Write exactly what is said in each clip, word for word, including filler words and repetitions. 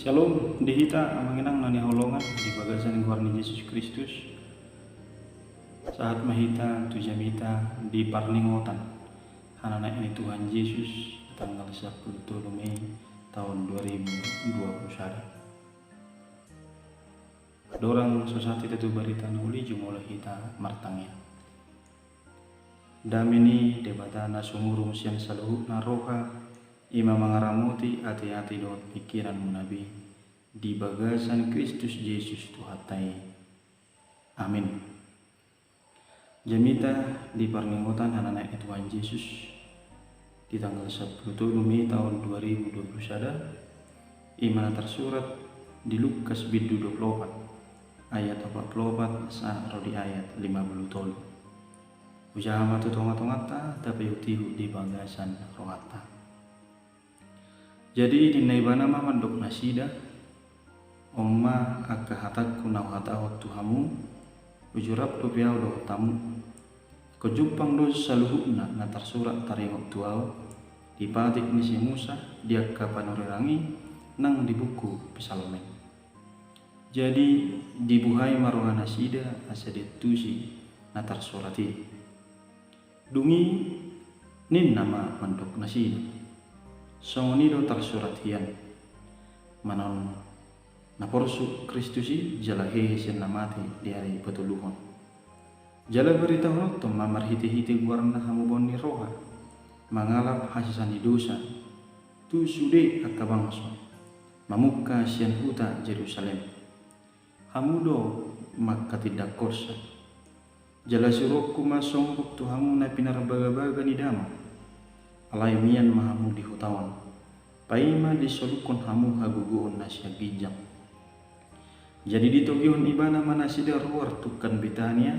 Syalom di hita amang inang na hinaholongan di bagasan goar ni Jesus Kristus. Sahat ma hita tu jamita di parningotan hananaek ni Tuhan Jesus, tanggal sampulu tolu Mei taon dua ribu dua puluh sada. Dorang so sahat hita tu barita na uli, jumolo hita martangiang. Dame ni Debata na sumurung sian saluhutna roha, i ma mangaramoti ateate dohot pingkiranmuna be di bagasan Kristus Jesus Tuhanta i. Amin. Jamita di parningotan hananaek ni Tuhan Jesus di tanggal sampulu tolu Mei taon dua ribu dua puluh sada, i ma na tarsurat di Lukas bindu dua puluh opat, ayat opat puluh opat sahat ro di ayat lima puluh tolu. Hujaha ma tu tongatonganta, tapaihutihut di bagasan rohanta. Jadi ninna ibana ma mandok nasida: On ma angka hatangku na huhatahon tu hamu, uju rap dope ahu dohot hamu. Ingkon jumpang do saluhutna na tarsurat taringot tu ahu di patik ni si Musa, di angka panurirang i, nang di buku Psalmen. Jadi dibuhai ma rohanasida asa diantusi na tarsurat i. Dung i ninna ma mandok nasida: Songon i do tarsurat hian, manon na porsuk Kristus i jala hehe sian na mate di ari patoluhon. Jala baritahononhon ma marhitehite goarna hamubaon ni roha, mangalap hasesaan ni dosa tu sude angka bangso, mamungka sian huta Jerusalem. Hamu do mangkatindangkonsa. Jala suruonku ma songgop tu hamu na pinarbagabaga ni damang. Alai mian ma hamu di huta on, paima disolukhon hamu hagogoon na sian ginjang. Jadi ditogihon ibana ma nasida ruar tungkan Betania,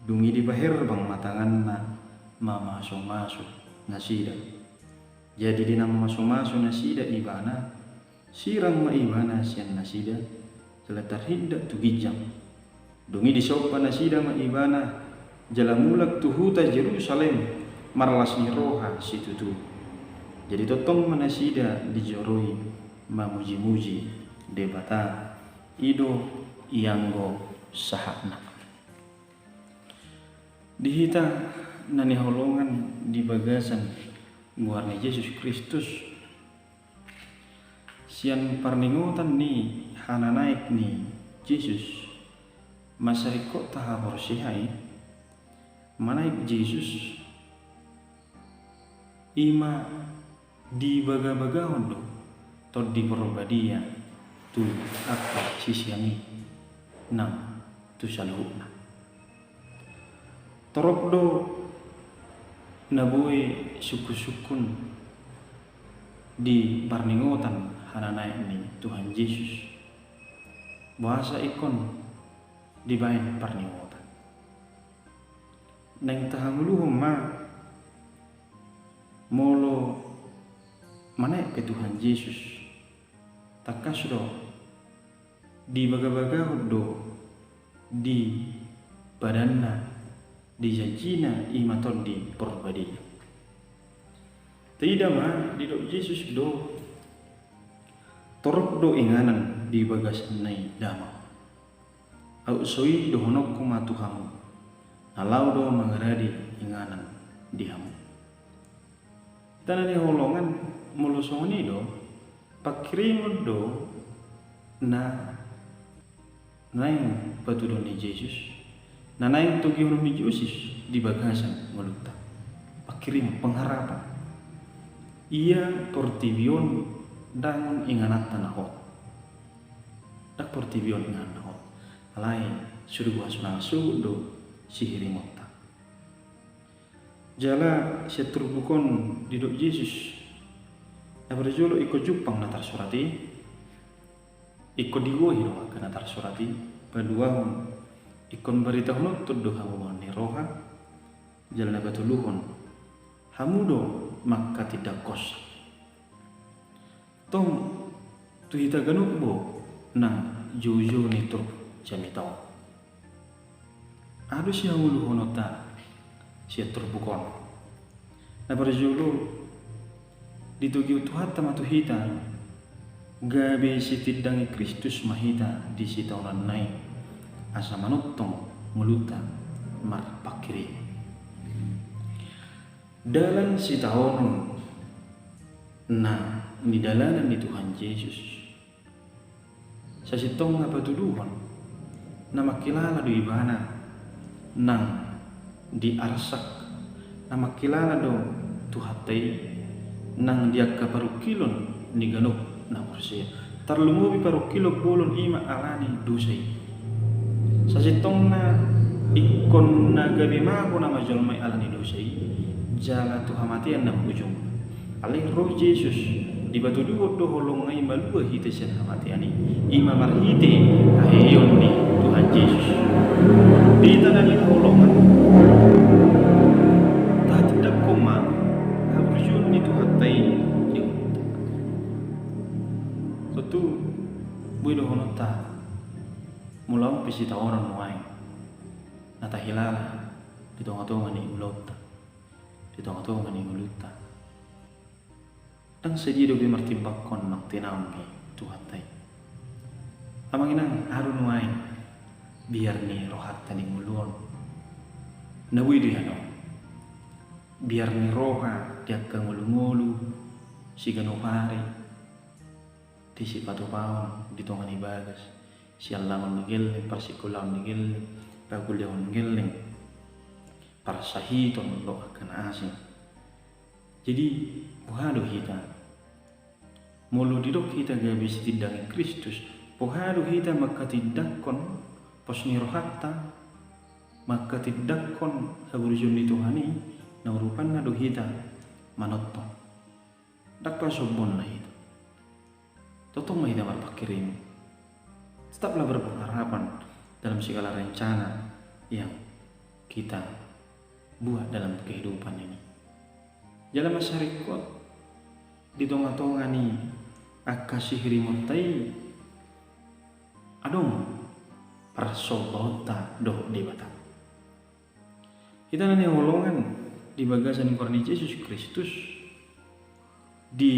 dung i dipaherbang ma tanganna mamasumasu nasida. Jadi di na mamasumasu nasida ibana, sirang ma ibana sian nasida, jala tarhindat tu ginjang. Dung i disomba nasida ma ibana, jala mulak tu huta Jerusalem marlas ni roha situtu. Jadi tongtong ma nasida di joro i mamujimuji Debata. I do ianggo sahatna. Di hita na hinaholongan di bagasan goar ni Jesus Kristus, sian parningotan ni hananaek ni Jesus, masaringkot tahaporseai, manaek Jesus i ma dibagabagahon do Tondi Porbadia tu angka sisean i nang tu saluhutna. Torop do na boi sungkunsungkun di parningotan hananaek ni Tuhan Jesus. Boasa ingkon dibaen parningotan? Naeng tahangoluhon ma, molo manaek pe Tuhan Jesus, tangkas do dibagabagahon do di padanna, di janjina, i ma Tondi Porbadia. Taida ma, didok Jesus do: Torop do inganan di bagasan na i damang. Aut so i dohononku ma tu hamu, na laho do mangaradi inganan di hamu. Hita na hinaholongan, molo songon i do, pangkirimon do na naeng patudon ni Jesus, na naeng togihonon ni Jesus di bagasan ngolunta. Pangkirimon, pengharapan. Ia portibi on ndang ingananta na hot. Ndang portibi on ingananta na hot. Alai surgo hasonangan sogot do sihirimonta. Jala sian turpuk on didok Jesus, na parjolo ingkon jumpang na tarsurat i, ingkon digohi do angka na tarsurat i, paduahon ingkon baritahononhon do hamubaon ni roha, jala na patoluhon hamu do mangkatindangkonsa. Tong tu hita ganup do nang joujou ni turpuk jamita on. Aha do sihangoluhononta sian turpuk on? Na parjolo, ditogihon Tuhanta ma tu hita Gabe sitindangi Kristus ma hita di sitaonanna i, asa manongtong ngolunta marpanghirim. Dalan sitaonon na nidalanan ni Tuhan Jesus. Sasintongna patuduhon, na mangkilala do ibana nang di arsak, na mangkilala do Tuhanta i nang di angka parungkilon ni ganup na porsea. Tarlumobi parungkilon bolon i ma alani dosa i. Sasintongna ingkon na gabe mago nama jolma i alani dosa i, jala tu hamatean na ujung. Alai ro Jesus, dipatuduhon do holongna i malua hita sian hamatean i, i ma marhite haheheon ni Tuhan Jesus. Hita na nihaholongan, tahatindangkon ma haporseaon ni Tuhanta i di ngolunta. Tontu boi dohononta, molo on pe sitaonon nuaeng na tahilala di tongatonga ni ulaonta, di tongatonga ni ngolunta. Ndang sadia dope martimbangkon nang tinaon ni Tuhanta i. Amang inang, aru nuaeng biar ni rohanta di ngolu on. Na boi do i hanon. Biar ni roha di angka ngolungolu siganup ari, di sipatupaon, di tonga ni bagas, siallangon ni gelleng, parsingkolaan ni gelleng, pakuliahon gelleng, parsahiton dohot angka na asing. Jadi, boha do hita? Molo didok hita gabe sitindangi Kristus, boha do hita mangkatindangkon pos ni rohanta, mangkatindangkon haporseaon ni Tuhan i, na urupanna do hita manongtong. Ndang pasombonna hita. Tongtong ma hita marpanghirim. Tetaplah berpengharapan dalam segala rencana yang kita buat dalam kehidupan ini. Jala mansai ringkot di tongatonga ni angka sihirimonta i adong parsombaonta dohot Debata. Hita na nihaholongan di bagasan goar ni Jesus Kristus, di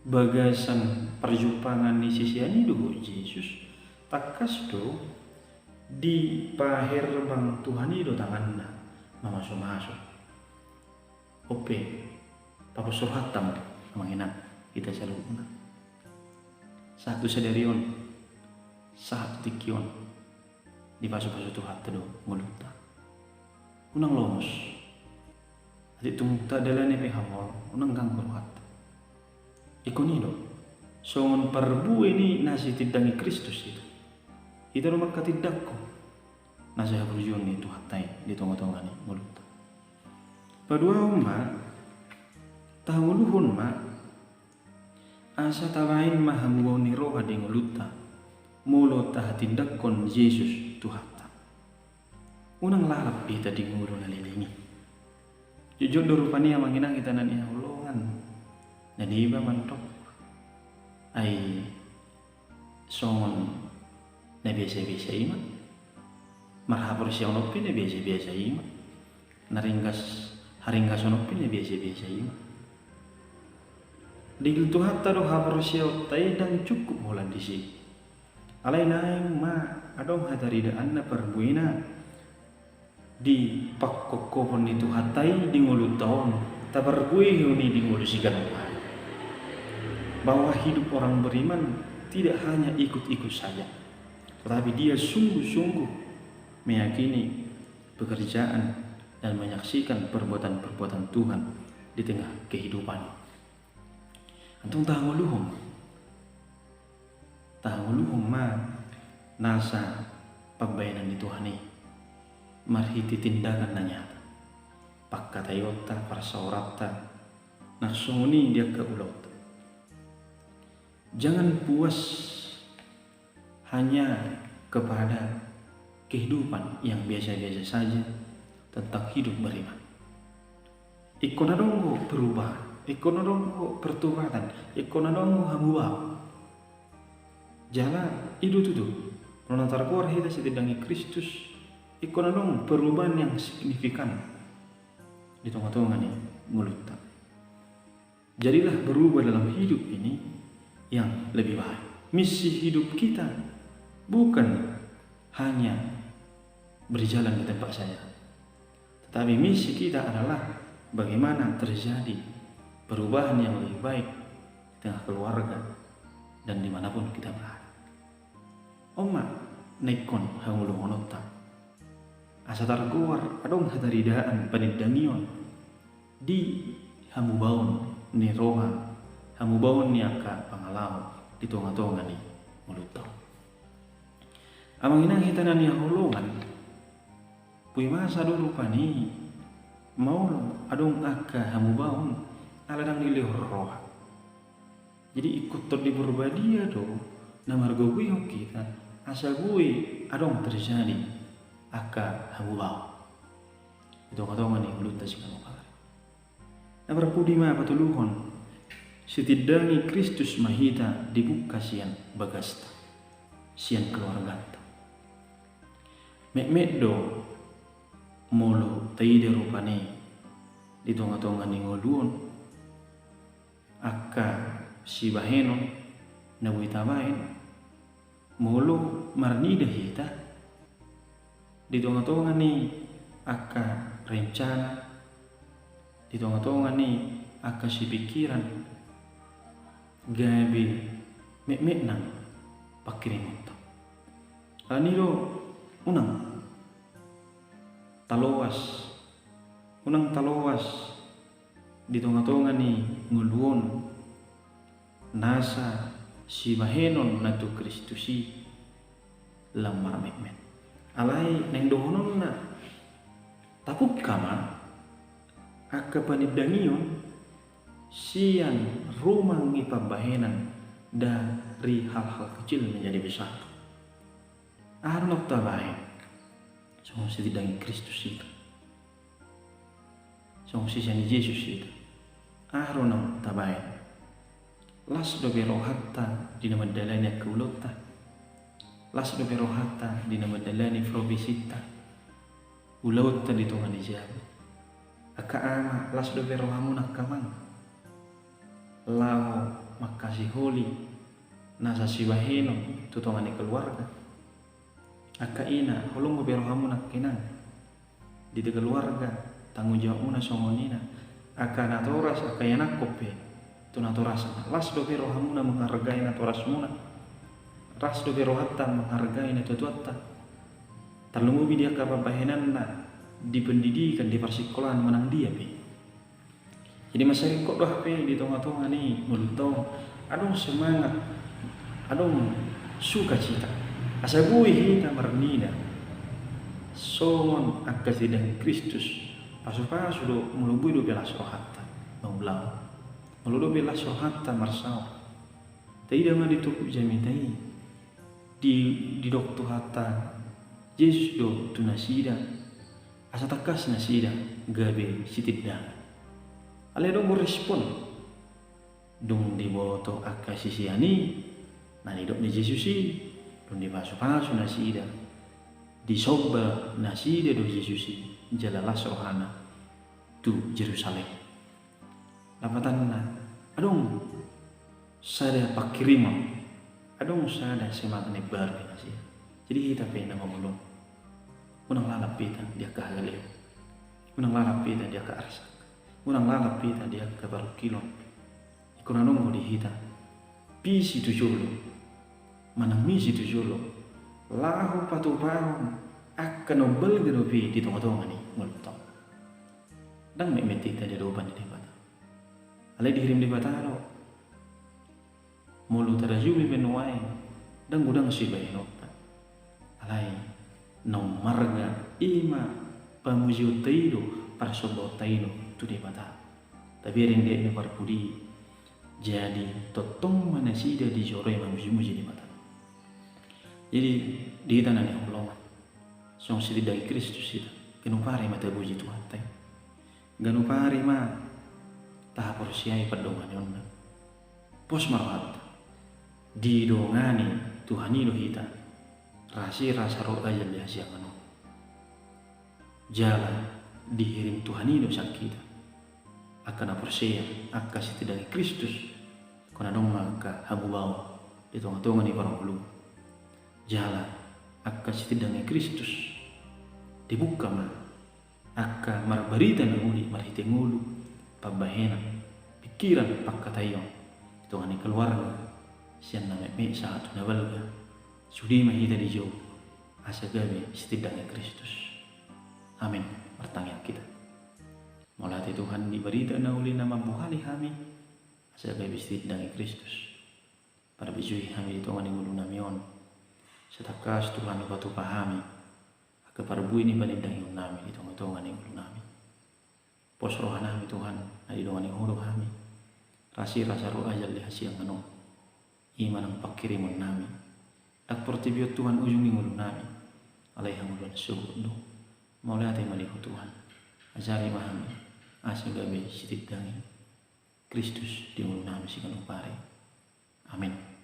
bagasan parjumpangan ni sisean i dohot Jesus, tangkas do dipaherbang Tuhan i do tanganna mamasumasu. On pe, papos rohanta ma, amang inang, hita saluhutna. Sahat tu sadari on, sahat tu tingki on, dipasupasu Tuhanta do ngolunta. Unang lomos. Atik tung tadalani pe hamol, unang ganggu rohanta. Ingkon i do, songon parbue ni na sitindangi Kristus i. Hita do mangkatindangkon nasa haporseaon ni Tuhanta i di tongatonga ni ngolunta. Paduahon ma, tahangoluhon ma, asa tabaen ma hamubaon ni roha di ngolunta, molo tahatindangkon Jesus Tuhanta. Unang lalap hita di ngolu na leleng i. Jotjot do rupani, amang inang, hita na nihaholongan, na niba mandok, ai songon na biasa-biasa i ma. Marhaporseaon on pe na biasa-biasa i ma. Na ringgas, haringgason on pe na biasa-biasa i ma. Didok Tuhanta do haporseaonta i ndang cukup holan disi. Alai naeng ma adong hataridaanna parbuena di pangkophopon ni Tuhanta i di ngolunta on, taparbuehon i di ngolu siganup ari. Bahwa hidup orang beriman tidak hanya ikut-ikut saja, tetapi dia sungguh-sungguh meyakini pekerjaan dan menyaksikan perbuatan-perbuatan Tuhan di tengah kehidupan. Antong tahangoluhon ma. Tahangoluhon ma nasa pambaenan ni Tuhan i marhite tindakan na nyata. Pangkataionta, parsaoranta, na songon i di angka ulaonta. Jangan puas hanya kepada kehidupan yang biasa-biasa saja tentang hidup beriman. Ingkon adong do perubahan, ingkon adong do pertobatan, ingkon adong do hamubaon. Jala i do tutu, molo na targoar hita sitindangi Kristus, ingkon adong perubahan yang signifikan di tongatonga ni ngolunta. Jadilah berubah dalam hidup ini, yang lebih baik. Misi hidup kita bukan hanya berjalan di tempat saja, tetapi misi kita adalah bagaimana terjadi perubahan yang lebih baik di tengah keluarga dan dimanapun kita berada. On ma na ingkon hangoluhononta, asa targoar adong hataridaan panindangion di hamubaon ni roha, hamubaon ni angka pangalaho di tongatonga ni ngolunta on. Amang inang hita na hinaholongan, boi masa do rupani maol adong angka hamubaon ala ndang dilehon roha. Jadi ingkon Tondi Porbadia do na margogoihon hita asa boi adong terjadi angka hamubaon di tongatonga ni ngolunta siganup ari. Na parpudi ma patoluhon, sitindangi Kristus ma hita dibungka sian bagasta, sian keluarganta. Metmet do molo taida rupani di tongatonga ni ngolu on angka sibahenon na boi tabahen, molo marnida hita di tongatonga ni angka rencana, di tongatonga ni angka sipingkiran, gabe metmet nang pangkirimonta. Alani do unang taloas, unang taloas di tongatonga ni ngolu on nasa sibahenon na tu Kristus i lam marmetmet. Alai naeng dohononna, tapungka ma angka panindangion sian rumang ni pambahenan dari hal-hal kecil menjadi besar. Aha do na tabahen songon sitindangi Kristus hita, songon sisia ni Jesus hita? Aha do na tabahen? Las dope rohanta di na mandalani angka ulaonta. Las dope rohanta di na mandalani profisinta, ulaonta di tonga ni jabu. Angka ama, las dope rohamuna angka amang laho mangkasiholi nasa sibahenon tu tonga ni keluarga. Angka ina, holong dope rohamuna angka inang di keluarga, tanggung jawabmuna songon ina. Angka natoras, angka ianakhon pe tu natorasna, las dope rohamuna menghargai natorasmuna? Las dope rohanta menghargai natuatuanta? Tarlumobi di angka pambahenanna di pendidikan, di parsikolaan manang dia pe. Jadi mansai ringkot do hape di tongatonga ni ngolunta on adong semangat, adong sukacita, asa boi hita marnida songon angka sitindangi Kristus. Pasupasu do molo boi dope las rohanta mangulahon, molo dope las rohanta marsaor. Taida ma di turpuk jamita i, di, didok Tuhanta Jesus do tu nasida asa tangkas nasida gabe sitindangi. Alai adong do respon. Dung diboto angka sisean i na nidok ni Jesus i, dung dipasupasu nasida, disomba nasida do Jesus i jala las rohana tu Jerusalem. Lapatanna, adong sada pangkirimon, adong sada semangat na imbaru di nasida. Jadi hita pe na mangolu on, unang lalap hita di angka hagaleon, unang lalap hita di angka arsak, unang lalap hita di angka parungkilon. Ingkon adong do di hita visi tu jolo manang misi tu jolo, laho patupahon angka na umbalga dope di tongatonga ni ngolunta on. Ndang metmet hita di adopan ni Debata. Alai dihirim Debata do. Molo tarajumi pe nuaeng, ndang godang sibahenonta. Alai na ummarga i ma pamujionta i do, parsombaonta i do tu Debata. Tabereng di ayat na parpudi, jadi tongtong ma nasida dijoroi mamujimuji Debata. Jadi di hita na hinaholongan, songon sitindangi Kristus hita, ganup ari ma tapuji Tuhanta i. Ganup ari ma tahaporseai pandonganionna. Pos ma rohanta, didongani Tuhan i do hita, rasa i rasa ro ajal di hasiangan on. Jala dihirim Tuhan i do sian hita, angka na porsea, angka sitindangi Kristus, Ingkon adong ma angka hamubaon di tonga-tonga ni parngoluon. Jala angka sitindangi Kristus dibuka ma, angka marbarita na uli marhite ngolu, pambahenan, pingkiran, pangkataion di tonga ni keluarga, sian na metmet sahat tu na balga. Sude ma hita dijou asa gabe sitindangi Kristus. Amen. Martangiang hita. Mauliate Tuhan di barita na uli na mambohali hami asa gabe sitindangi Kristus. Parbejui hami di tonga ni ngolunami on. Sai tangkas Tuhan hupatupa hami angka parbue ni panindangionnami di tonga-tonga ni ngolunami. Pos rohanami Tuhan, na didongani Ho do hami. Rasi rasa ro ajal di hasiangan on. I ma nang panghirimonnami. Ndang portibi on Tuhan ujung ni ngolunami, alai hangoluan sogot do. Mauliate ma di Ho Tuhan. Ajari ma hami asa gabe sitindangi Kristus di ngolunami siganup ari. Amen.